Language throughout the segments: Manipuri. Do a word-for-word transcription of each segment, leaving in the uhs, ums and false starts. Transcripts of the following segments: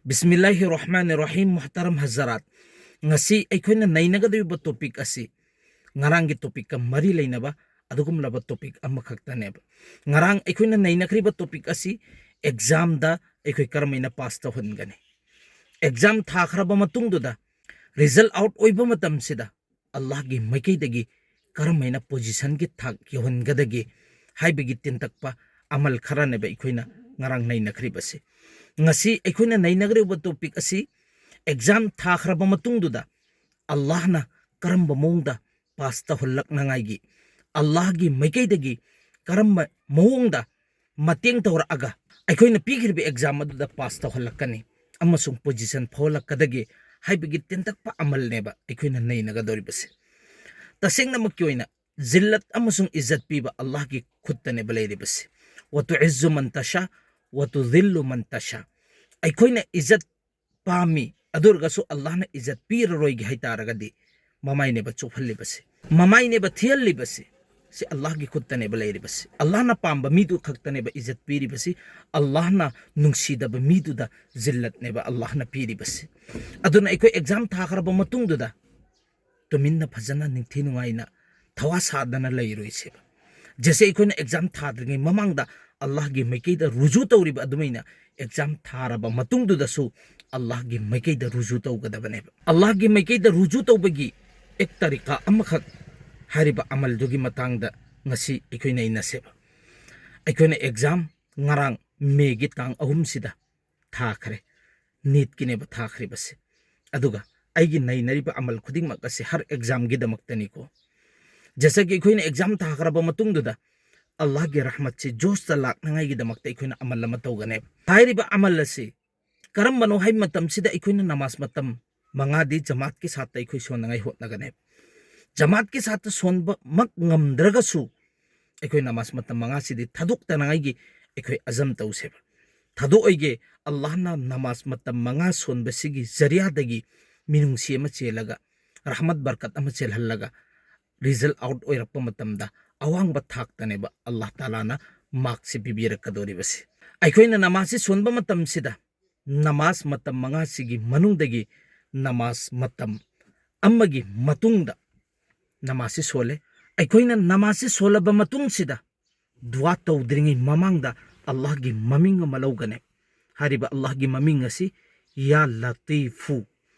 ꯕꯤꯁꯃꯤꯜꯂꯥꯍꯤꯔ ꯔꯍꯃꯥꯅꯤꯔ ꯔꯍꯤꯝ꯫ ꯃꯨꯍꯇꯔꯝ ꯍꯖꯔꯥꯠ, ꯉꯁꯤ ꯑꯩꯈꯣꯏꯅ ꯅꯩꯅꯒꯗꯧꯔꯤꯕ ꯇꯣꯄꯤꯛ ꯑꯁꯤ ꯉꯔꯥꯡꯒꯤ ꯇꯣꯄꯤꯛꯀ ꯃꯔꯤ ꯂꯩꯅꯕ ꯑꯗꯨꯒꯨꯝꯂꯕ ꯇꯣꯄꯤꯛ ꯑꯃꯈꯛꯇꯅꯦꯕ꯫ ꯉꯔꯥꯡ ꯑꯩꯈꯣꯏꯅ ꯅꯩꯅꯈ꯭ꯔꯤꯕ ꯇꯣꯄꯤꯛ ꯑꯁꯤ ꯑꯦꯛꯖꯥꯝꯗ ꯑꯩꯈꯣꯏ ꯀꯔꯝꯍꯥꯏꯅ ꯄꯥꯁ ꯇꯧꯍꯟꯒꯅꯤ, ꯑꯦꯛꯖꯥꯝ ꯊꯥꯈ꯭ꯔꯕ ꯃꯇꯨꯡꯗꯨꯗ ꯔꯤꯖꯜ ꯑꯥꯎꯠ ꯑꯣꯏꯕ ꯃꯇꯝꯁꯤꯗ ꯑꯜꯂꯥꯍꯒꯤ ꯃꯥꯏꯀꯩꯗꯒꯤ ꯀꯔꯝꯍꯥꯏꯅ ꯄꯣꯖꯤꯁꯟꯒꯤ ꯊꯥꯛ ꯌꯧꯍꯟꯒꯗꯒꯦ ꯍꯥꯏꯕꯒꯤ ꯇꯦꯟꯇꯛꯄ ꯑꯃꯜ ꯈꯔꯅꯦꯕ ꯑꯩꯈꯣꯏꯅ ꯉꯔꯥꯡ ꯅꯩꯅꯈ꯭ꯔꯤꯕꯁꯦ꯫ ꯉꯁꯤ ꯑꯩꯈꯣꯏꯅ ꯅꯩꯅꯒꯗꯧꯔꯤꯕ ꯇꯣꯄꯤꯛ ꯑꯁꯤ ꯑꯦꯛꯖꯥꯝ ꯊꯥꯈ꯭ꯔꯕ ꯃꯇꯨꯡꯗꯨꯗ ꯑꯜꯂꯥꯍꯅ ꯀꯔꯝꯕ ꯃꯑꯣꯡꯗ ꯄꯥꯁ ꯇꯧꯍꯜꯂꯛꯅꯉꯥꯏꯒꯤ, ꯑꯜꯂꯥꯍꯒꯤ ꯃꯥꯏꯀꯩꯗꯒꯤ ꯀꯔꯝꯕ ꯃꯑꯣꯡꯗ ꯃꯇꯦꯡ ꯇꯧꯔꯛꯑꯒ ꯑꯩꯈꯣꯏꯅ ꯄꯤꯈ꯭ꯔꯤꯕ ꯑꯦꯛꯖꯥꯝ ꯑꯗꯨꯗ ꯄꯥꯁ ꯇꯧꯍꯜꯂꯛꯀꯅꯤ ꯑꯃꯁꯨꯡ ꯄꯣꯖꯤꯁꯟ ꯐꯥꯎꯍꯜꯂꯛꯀꯗꯒꯦ ꯍꯥꯏꯕꯒꯤ ꯇꯦꯟꯇꯛꯄ ꯑꯃꯜꯅꯦꯕ ꯑꯩꯈꯣꯏꯅ ꯅꯩꯅꯒꯗꯧꯔꯤꯕꯁꯦ꯫ ꯇꯁꯦꯡꯅꯃꯛꯀꯤ ꯑꯣꯏꯅ ꯖꯤꯜꯂꯠ ꯑꯃꯁꯨꯡ ꯏꯖꯠ ꯄꯤꯕ ꯑꯜꯂꯥꯍꯒꯤ ꯈꯨꯠꯇꯅꯦꯕ ꯂꯩꯔꯤꯕꯁꯦ꯫ "ꯋꯇꯨꯏꯖꯨ ꯃꯟ ꯇꯁꯥ, ꯋꯇꯨꯗꯤꯜꯂꯨ ꯃꯟ ꯇꯁꯥ"꯫ ꯑꯩꯈꯣꯏꯅ ꯏꯖꯠ ꯄꯥꯝꯃꯤ, ꯑꯗꯨ ꯑꯣꯏꯔꯒꯁꯨ ꯑꯜꯂꯥꯍꯅ ꯏꯖꯠ ꯄꯤꯔꯔꯣꯏꯒꯦ ꯍꯥꯏꯇꯥꯔꯒꯗꯤ ꯃꯃꯥꯏꯅꯦꯕ ꯆꯨꯞꯍꯜꯂꯤꯕꯁꯦ, ꯃꯃꯥꯏꯅꯦꯕ ꯊꯤꯍꯜꯂꯤꯕꯁꯦ꯫ ꯁꯤ ꯑꯜꯂꯥꯍꯒꯤ ꯈꯨꯠꯇꯅꯦꯕ ꯂꯩꯔꯤꯕꯁꯦ꯫ ꯑꯜꯂꯥꯍꯅ ꯄꯥꯝꯕ ꯃꯤꯗꯨ ꯈꯛꯇꯅꯦꯕ ꯏꯖꯠ ꯄꯤꯔꯤꯕꯁꯤ꯫ ꯑꯜꯂꯥꯍꯅ ꯅꯨꯡꯁꯤꯗꯕ ꯃꯤꯗꯨꯗ ꯖꯤꯜꯂꯠꯅꯦꯕ ꯑꯜꯂꯥꯍꯅ ꯄꯤꯔꯤꯕꯁꯤ꯫ ꯑꯗꯨꯅ ꯑꯩꯈꯣꯏ ꯑꯦꯛꯖꯥꯝ ꯊꯥꯈ꯭ꯔꯕ ꯃꯇꯨꯡꯗꯨꯗ ꯇꯨꯃꯤꯟꯅ ꯐꯖꯅ ꯅꯤꯡꯊꯤ ꯅꯨꯡꯉꯥꯏꯅ ꯊꯋꯥ ꯁꯥꯗꯅ ꯂꯩꯔꯣꯏꯁꯦꯕ꯫ ꯖꯦꯁꯦ ꯑꯩꯈꯣꯏꯅ ꯑꯦꯛꯖꯥꯝ ꯊꯥꯗ꯭ꯔꯤꯉꯩ ꯃꯃꯥꯡꯗ ꯑꯜꯂꯥꯍꯒꯤ ꯃꯥꯏꯀꯩꯗ ꯔꯨꯖꯨ ꯇꯧꯔꯤꯕ ꯑꯗꯨꯃꯥꯏꯅ ꯑꯦꯛꯖꯥꯝ ꯊꯥꯔꯕ ꯃꯇꯨꯡꯗꯨꯗꯁꯨ ꯑꯜꯂꯥꯍꯒꯤ ꯃꯥꯏꯀꯩꯗ ꯔꯨꯖꯨ ꯇꯧꯒꯗꯕꯅꯦꯕ꯫ ꯑꯜꯂꯥꯍꯒꯤ ꯃꯥꯏꯀꯩꯗ ꯔꯨꯖꯨ ꯇꯧꯕꯒꯤ ꯑꯦꯛ ꯇꯔꯤꯀꯥ ꯑꯃꯈꯛ ꯍꯥꯏꯔꯤꯕ ꯑꯃꯜꯗꯨꯒꯤ ꯃꯇꯥꯡꯗ ꯉꯁꯤ ꯑꯩꯈꯣꯏ ꯅꯩꯅꯁꯦꯕ꯫ ꯑꯩꯈꯣꯏꯅ ꯑꯦꯛꯖꯥꯝ ꯉꯔꯥꯡ ꯃꯦꯒꯤ ꯇꯥꯡ ꯑꯍꯨꯝꯁꯤꯗ ꯊꯥꯈ꯭ꯔꯦ, ꯅꯤꯠꯀꯤꯅꯦꯕ ꯊꯥꯈ꯭ꯔꯤꯕꯁꯦ꯫ ꯑꯗꯨꯒ ꯑꯩꯒꯤ ꯅꯩꯅꯔꯤꯕ ꯑꯃꯜ ꯈꯨꯗꯤꯡꯃꯛ ꯑꯁꯤ ꯍꯔ ꯑꯦꯛꯖꯥꯝꯒꯤꯗꯃꯛꯇꯅꯤꯀꯣ꯫ ꯖꯦꯁꯥ ꯀꯤ ꯑꯩꯈꯣꯏꯅ ꯑꯦꯛꯖꯥꯝ ꯊꯥꯈ꯭ꯔꯕ ꯃꯇꯨꯡꯗꯨꯗ ꯑꯜꯂꯥꯍꯒꯤ ꯔꯍꯃꯠꯁꯤ ꯖꯣꯁꯇ ꯂꯥꯛꯅꯉꯥꯏꯒꯤꯗꯃꯛꯇ ꯑꯩꯈꯣꯏꯅ ꯑꯃꯜ ꯑꯃ ꯇꯧꯒꯅꯦꯕ꯫ ꯍꯥꯏꯔꯤꯕ ꯑꯃꯜ ꯑꯁꯤ ꯀꯔꯝꯕꯅꯣ ꯍꯥꯏꯕ ꯃꯇꯝꯁꯤꯗ ꯑꯩꯈꯣꯏꯅ ꯅꯃꯥꯖ ꯃꯇꯝ ꯃꯉꯥꯗꯤ ꯖꯃꯥꯠꯀꯤ ꯁꯥꯠꯇ ꯑꯩꯈꯣꯏ ꯁꯣꯟꯅꯉꯥꯏ ꯍꯣꯠꯅꯒꯅꯦꯕ꯫ ꯖꯃꯥꯠꯀꯤ ꯁꯥꯠꯇ ꯁꯣꯟꯕꯃꯛ ꯉꯝꯗ꯭ꯔꯒꯁꯨ ꯑꯩꯈꯣꯏ ꯅꯃꯥꯖ ꯃꯇꯝ ꯃꯉꯥꯁꯤꯗꯤ ꯊꯥꯗꯣꯛꯇꯅꯉꯥꯏꯒꯤ ꯑꯩꯈꯣꯏ ꯑꯖꯝ ꯇꯧꯁꯦꯕ꯫ ꯊꯥꯗꯣꯛꯑꯣꯏꯒꯦ, ꯑꯜꯂꯥꯍꯅ ꯅꯃꯥꯖ ꯃꯇꯝ ꯃꯉꯥ ꯁꯣꯟꯕꯁꯤꯒꯤ ꯖꯔꯤꯌꯥꯗꯒꯤ ꯃꯤꯅꯨꯡꯁꯤ ꯑꯃ ꯆꯦꯜꯂꯒ, ꯔꯍꯃꯠ ꯕꯔꯀꯠ ꯑꯃ ꯆꯦꯜꯍꯜꯂꯒ, ꯔꯤꯖꯜ ꯑꯥꯎꯠ ꯑꯣꯏꯔꯛꯄ ꯃꯇꯝꯗ ꯑꯋꯥꯡꯕ ꯊꯥꯛꯇꯅꯦꯕ ꯑꯜꯂꯥꯍ ꯇꯥꯂꯥꯅ ꯃꯥꯔꯛꯁꯤ ꯄꯤꯕꯤꯔꯛꯀꯗꯧꯔꯤꯕꯁꯤ꯫ ꯑꯩꯈꯣꯏꯅ ꯅꯃꯥꯖꯁꯤ ꯁꯣꯟꯕ ꯃꯇꯝꯁꯤꯗ ꯅꯃꯥꯖ ꯃꯇꯝ ꯃꯉꯥꯁꯤꯒꯤ ꯃꯅꯨꯡꯗꯒꯤ ꯅꯃꯥꯖ ꯃꯇꯝ ꯑꯃꯒꯤ ꯃꯇꯨꯡꯗ ꯅꯃꯥꯖꯁꯤ ꯁꯣꯜꯂꯦ꯫ ꯑꯩꯈꯣꯏꯅ ꯅꯃꯥꯖꯁꯤ ꯁꯣꯜꯂꯕ ꯃꯇꯨꯡꯁꯤꯗ ꯗꯨꯋꯥ ꯇꯧꯗ꯭ꯔꯤꯉꯩ ꯃꯃꯥꯡꯗ ꯑꯜꯂꯥꯍꯒꯤ ꯃꯃꯤꯡ ꯑꯃ ꯂꯧꯒꯅꯤ꯫ ꯍꯥꯏꯔꯤꯕ ꯑꯜꯂꯥꯍꯒꯤ ꯃꯃꯤꯡ ꯑꯁꯤ ꯌꯥ ꯂꯇꯤꯐꯨ,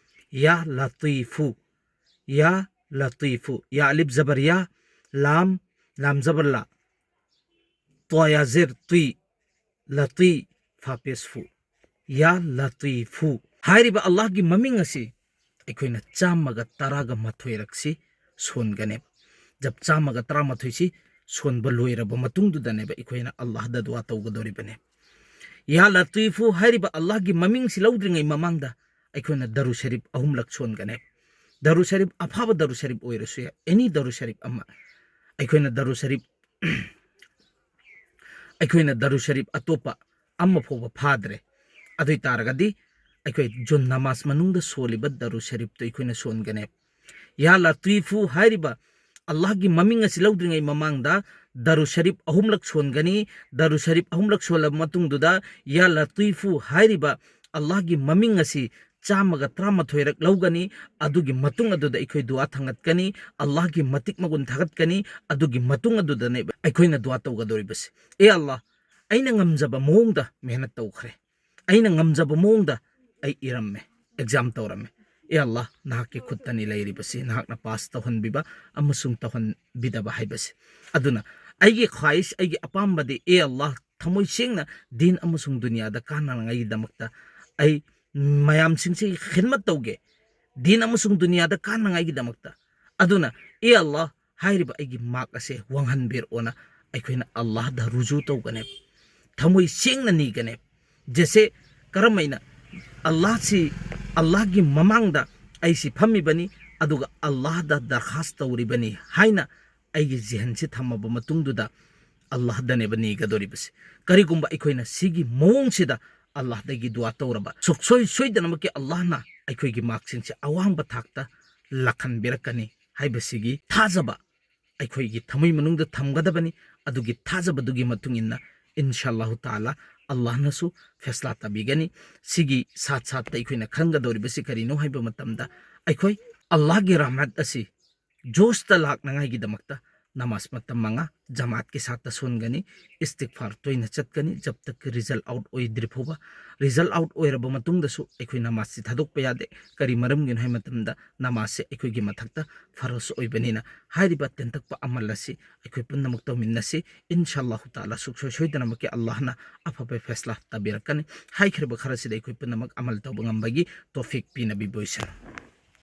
ꯌꯥ ꯂꯇꯤꯐꯨ, ꯌꯥ ꯂꯇꯤꯐꯨ, ꯌꯥ ꯑꯂꯤꯐ ꯖꯕꯔ ꯌꯥ, ꯂꯥꯝ, ꯂꯥꯝ ꯖꯕꯔ ꯂꯥ, ꯇ꯭ꯋꯥ ꯌꯥ ꯖꯦꯔ ꯇ꯭ꯋꯤ, ꯂꯇꯤ, ꯐꯥ ꯄꯦꯁ ꯐꯨ, ꯌꯥ ꯂꯇꯤꯐꯨ꯫ ꯍꯥꯏꯔꯤꯕ ꯑꯜꯂꯥꯍꯒꯤ ꯃꯃꯤꯡ ꯑꯁꯤ ꯑꯩꯈꯣꯏꯅ ꯆꯥꯝꯃꯒ ꯇꯔꯥꯒ ꯃꯥꯊꯣꯏꯔꯛꯁꯤ ꯁꯣꯟꯒꯅꯦꯕ꯫ ꯖꯞ ꯆꯥꯝꯃꯒ ꯇꯔꯥꯃꯥꯊꯣꯏꯁꯤ ꯁꯣꯟꯕ ꯂꯣꯏꯔꯕ ꯃꯇꯨꯡꯗꯨꯗꯅꯦꯕ ꯑꯩꯈꯣꯏꯅ ꯑꯜꯂꯥꯍꯗ ꯗꯨꯋꯥ ꯇꯧꯒꯗꯧꯔꯤꯕꯅꯦ꯫ ꯌꯥ ꯂꯇꯤꯐꯨ ꯍꯥꯏꯔꯤꯕ ꯑꯜꯂꯥꯍꯒꯤ ꯃꯃꯤꯡꯁꯤ ꯂꯧꯗ꯭ꯔꯤꯉꯩ ꯃꯃꯥꯡꯗ ꯑꯩꯈꯣꯏꯅ ꯗꯔꯨ ꯁꯔꯤꯐ ꯑꯍꯨꯝꯂꯛ ꯁꯣꯟꯒꯅꯦꯕ꯫ ꯗꯔꯨ ꯁꯔꯤꯐ, ꯑꯐꯕ ꯗꯔꯨ ꯁꯔꯤꯐ ꯑꯣꯏꯔꯁꯨ ꯌꯥꯏ, ꯑꯦꯅꯤ ꯗꯔꯨ ꯁꯔꯤꯐ ꯑꯃ꯫ ꯑꯩꯈꯣꯏꯅ ꯗꯔꯨ ꯁꯔꯤꯐ, ꯑꯩꯈꯣꯏꯅ ꯗꯔꯨ ꯁꯔꯤꯐ ꯑꯇꯣꯞꯄ ꯑꯃ ꯐꯥꯎꯕ ꯐꯥꯗ꯭ꯔꯦ꯫ ꯑꯗꯨ ꯑꯣꯏ ꯇꯥꯔꯒꯗꯤ ꯑꯩꯈꯣꯏ ꯖꯨꯟ ꯅꯃꯥꯖ ꯃꯅꯨꯡꯗ ꯁꯣꯜꯂꯤꯕ ꯗꯔꯨ ꯁꯔꯤꯐꯇꯨ ꯑꯩꯈꯣꯏꯅ ꯁꯣꯟꯒꯅꯦꯕ꯫ ꯌꯥ ꯂꯇꯤꯐꯨ ꯍꯥꯏꯔꯤꯕ ꯑꯜꯂꯥꯍꯒꯤ ꯃꯃꯤꯡ ꯑꯁꯤ ꯂꯧꯗ꯭ꯔꯤꯉꯩ ꯃꯃꯥꯡꯗ ꯗꯔꯨ ꯁꯔꯤꯐ ꯑꯍꯨꯝꯂꯛ ꯁꯣꯟꯒꯅꯤ꯫ ꯗꯔꯨ ꯁꯔꯤꯐ ꯑꯍꯨꯝꯂꯛ ꯁꯣꯜꯂꯕ ꯃꯇꯨꯡꯗꯨꯗ ꯌꯥ ꯂꯇꯤꯐꯨ ꯍꯥꯏꯔꯤꯕ ꯑꯜꯂꯥꯍꯒꯤ ꯃꯃꯤꯡ ꯑꯁꯤ ꯆꯥꯝꯃꯒ ꯇꯔꯥꯃꯥꯊꯣꯏꯔꯛ ꯂꯧꯒꯅꯤ꯫ ꯑꯗꯨꯒꯤ ꯃꯇꯨꯡ ꯑꯗꯨꯗ ꯑꯩꯈꯣꯏ ꯗꯨꯋꯥ ꯊꯥꯡꯒꯠꯀꯅꯤ, ꯑꯜꯂꯥꯍꯒꯤ ꯃꯇꯤꯛ ꯃꯒꯨꯟ ꯊꯥꯒꯠꯀꯅꯤ꯫ ꯑꯗꯨꯒꯤ ꯃꯇꯨꯡ ꯑꯗꯨꯗꯅꯦꯕ ꯑꯩꯈꯣꯏꯅ ꯗꯨꯋꯥ ꯇꯧꯒꯗꯧꯔꯤꯕꯁꯦ꯫ ꯑꯦ ꯑꯜꯂꯥꯍ, ꯑꯩꯅ ꯉꯝꯖꯕ ꯃꯑꯣꯡꯗ ꯃꯦꯍꯅꯠ ꯇꯧꯈ꯭ꯔꯦ, ꯑꯩꯅ ꯉꯝꯖꯕ ꯃꯑꯣꯡꯗ ꯑꯩ ꯏꯔꯝꯃꯦ, ꯑꯦꯛꯖꯥꯝ ꯇꯧꯔꯝꯃꯦ꯫ ꯑꯦ ꯑꯜꯂꯥꯍ, ꯅꯍꯥꯛꯀꯤ ꯈꯨꯠꯇꯅꯤ ꯂꯩꯔꯤꯕꯁꯤ, ꯅꯍꯥꯛꯅ ꯄꯥꯁ ꯇꯧꯍꯟꯕꯤꯕ ꯑꯃꯁꯨꯡ ꯇꯧꯍꯟꯕꯤꯗꯕ ꯍꯥꯏꯕꯁꯦ꯫ ꯑꯗꯨꯅ ꯑꯩꯒꯤ ꯈ꯭ꯋꯥꯏꯁ, ꯑꯩꯒꯤ ꯑꯄꯥꯝꯕꯗꯤ, ꯑꯦ ꯑꯜꯂꯥꯍ, ꯊꯃꯣꯏ ꯁꯦꯡꯅ ꯗꯤꯟ ꯑꯃꯁꯨꯡ ꯗꯨꯅꯤꯌꯥꯗ ꯀꯥꯟꯅꯉꯥꯏꯒꯤꯗꯃꯛꯇ ꯑꯩ ꯃꯌꯥꯝꯁꯤꯡꯁꯤ ꯈꯤꯗꯃꯠ ꯇꯧꯒꯦ, ꯗꯤꯟ ꯑꯃꯁꯨꯡ ꯗꯨꯅꯤꯌꯥꯗ ꯀꯥꯟꯅꯉꯥꯏꯒꯤꯗꯃꯛꯇ꯫ ꯑꯗꯨꯅ, ꯑꯦ ꯑꯜꯂꯥꯍ, ꯍꯥꯏꯔꯤꯕ ꯑꯩꯒꯤ ꯃꯥꯔꯛ ꯑꯁꯦ ꯋꯥꯡꯍꯟꯕꯤꯔꯛꯑꯣꯅ ꯑꯩꯈꯣꯏꯅ ꯑꯜꯂꯥꯍꯗ ꯔꯨꯖꯨ ꯇꯧꯒꯅꯦꯕ, ꯊꯃꯣꯏ ꯁꯦꯡꯅ ꯅꯤꯒꯅꯦꯕ꯫ ꯖꯦꯁꯦ, ꯀꯔꯝꯍꯥꯏꯅ ꯑꯜꯂꯥꯍꯁꯤ, ꯑꯜꯂꯥꯍꯒꯤ ꯃꯃꯥꯡꯗ ꯑꯩꯁꯤ ꯐꯝꯃꯤꯕꯅꯤ, ꯑꯗꯨꯒ ꯑꯜꯂꯥꯍꯗ ꯗꯔꯈꯥꯁ ꯇꯧꯔꯤꯕꯅꯤ ꯍꯥꯏꯅ ꯑꯩꯒꯤ ꯖꯤꯍꯟꯁꯤ ꯊꯝꯃꯕ ꯃꯇꯨꯡꯗꯨꯗ ꯑꯜꯂꯥꯍꯗꯅꯦꯕ ꯅꯤꯒꯗꯧꯔꯤꯕꯁꯦ꯫ ꯀꯔꯤꯒꯨꯝꯕ ꯑꯩꯈꯣꯏꯅ ꯁꯤꯒꯤ ꯃꯑꯣꯡꯁꯤꯗ ꯑꯜꯂꯥꯍꯗꯒꯤ ꯗꯨꯋꯥ ꯇꯧꯔꯕ, ꯁꯨꯛꯁꯣꯏ ꯁꯣꯏꯗꯅꯃꯛꯀꯤ ꯑꯜꯂꯥꯍꯅ ꯑꯩꯈꯣꯏꯒꯤ ꯃꯥꯔꯛꯁꯤꯡꯁꯦ ꯑꯋꯥꯡꯕ ꯊꯥꯛꯇ ꯂꯥꯛꯍꯟꯕꯤꯔꯛꯀꯅꯤ ꯍꯥꯏꯕꯁꯤꯒꯤ ꯊꯥꯖꯕ ꯑꯩꯈꯣꯏꯒꯤ ꯊꯃꯣꯏ ꯃꯅꯨꯡꯗ ꯊꯝꯒꯗꯕꯅꯤ꯫ ꯑꯗꯨꯒꯤ ꯊꯥꯖꯕꯗꯨꯒꯤ ꯃꯇꯨꯡ ꯏꯟꯅ, ꯏꯟꯁꯥ ꯑꯜꯂꯥꯍꯨ ꯇꯥꯂꯥ, ꯑꯜꯂꯥꯍꯅꯁꯨ ꯐꯦꯁꯂꯥ ꯇꯥꯕꯤꯒꯅꯤ꯫ ꯁꯤꯒꯤ ꯁꯥꯠ ꯁꯥꯠꯇ ꯑꯩꯈꯣꯏꯅ ꯈꯪꯒꯗꯧꯔꯤꯕꯁꯤ ꯀꯔꯤꯅꯣ ꯍꯥꯏꯕ ꯃꯇꯝꯗ, ꯑꯩꯈꯣꯏ ꯑꯜꯂꯥꯍꯒꯤ ꯔꯍꯃꯠ ꯑꯁꯤ ꯖꯣꯁꯇ ꯂꯥꯛꯅꯉꯥꯏꯒꯤꯗꯃꯛꯇ ꯅꯃꯥꯖ ꯃꯇꯝ ꯃꯉꯥ ꯖꯃꯥꯠꯀꯤ ꯁꯥꯠꯇ ꯁꯣꯟꯒꯅꯤ, ꯏꯁꯇꯤꯛꯐꯥꯔ ꯇꯣꯏꯅ ꯆꯠꯀꯅꯤ꯫ ꯖꯕ ꯇꯛ ꯔꯤꯖꯜ ꯑꯥꯎꯠ ꯑꯣꯏꯗ꯭ꯔꯤ ꯐꯥꯎꯕ, ꯔꯤꯖꯜ ꯑꯥꯎꯠ ꯑꯣꯏꯔꯕ ꯃꯇꯨꯡꯗꯁꯨ ꯑꯩꯈꯣꯏ ꯅꯃꯥꯖꯁꯤ ꯊꯥꯗꯣꯛꯄ ꯌꯥꯗꯦ꯫ ꯀꯔꯤ ꯃꯔꯝꯒꯤꯅꯣ ꯍꯥꯏꯕ ꯃꯇꯝꯗ, ꯅꯃꯥꯖꯁꯦ ꯑꯩꯈꯣꯏꯒꯤ ꯃꯊꯛꯇ ꯐꯔꯖ ꯑꯣꯏꯕꯅꯤꯅ꯫ ꯍꯥꯏꯔꯤꯕ ꯇꯦꯟꯇꯛꯄ ꯑꯃꯜ ꯑꯁꯤ ꯑꯩꯈꯣꯏ ꯄꯨꯝꯅꯃꯛ ꯇꯧꯃꯤꯟꯅꯁꯤ꯫ ꯏꯟꯁꯥ ꯑꯜꯂꯥꯍꯨ ꯇꯥꯂꯥ, ꯁꯨꯡꯁꯣꯏ ꯁꯣꯏꯗꯅꯃꯛꯀꯤ ꯑꯜꯂꯥꯍꯅ ꯑꯐꯕ ꯐꯦꯁꯂꯥ ꯇꯥꯕꯤꯔꯛꯀꯅꯤ꯫ ꯍꯥꯏꯈ꯭ꯔꯤꯕ ꯈꯔꯁꯤꯗ ꯑꯩꯈꯣꯏ ꯄꯨꯝꯅꯃꯛ ꯑꯃꯜ ꯇꯧꯕ ꯉꯝꯕꯒꯤ ꯇꯣꯐꯤꯛ ꯄꯤꯅꯕꯤꯕ ꯑꯣꯏꯁꯅꯨ꯫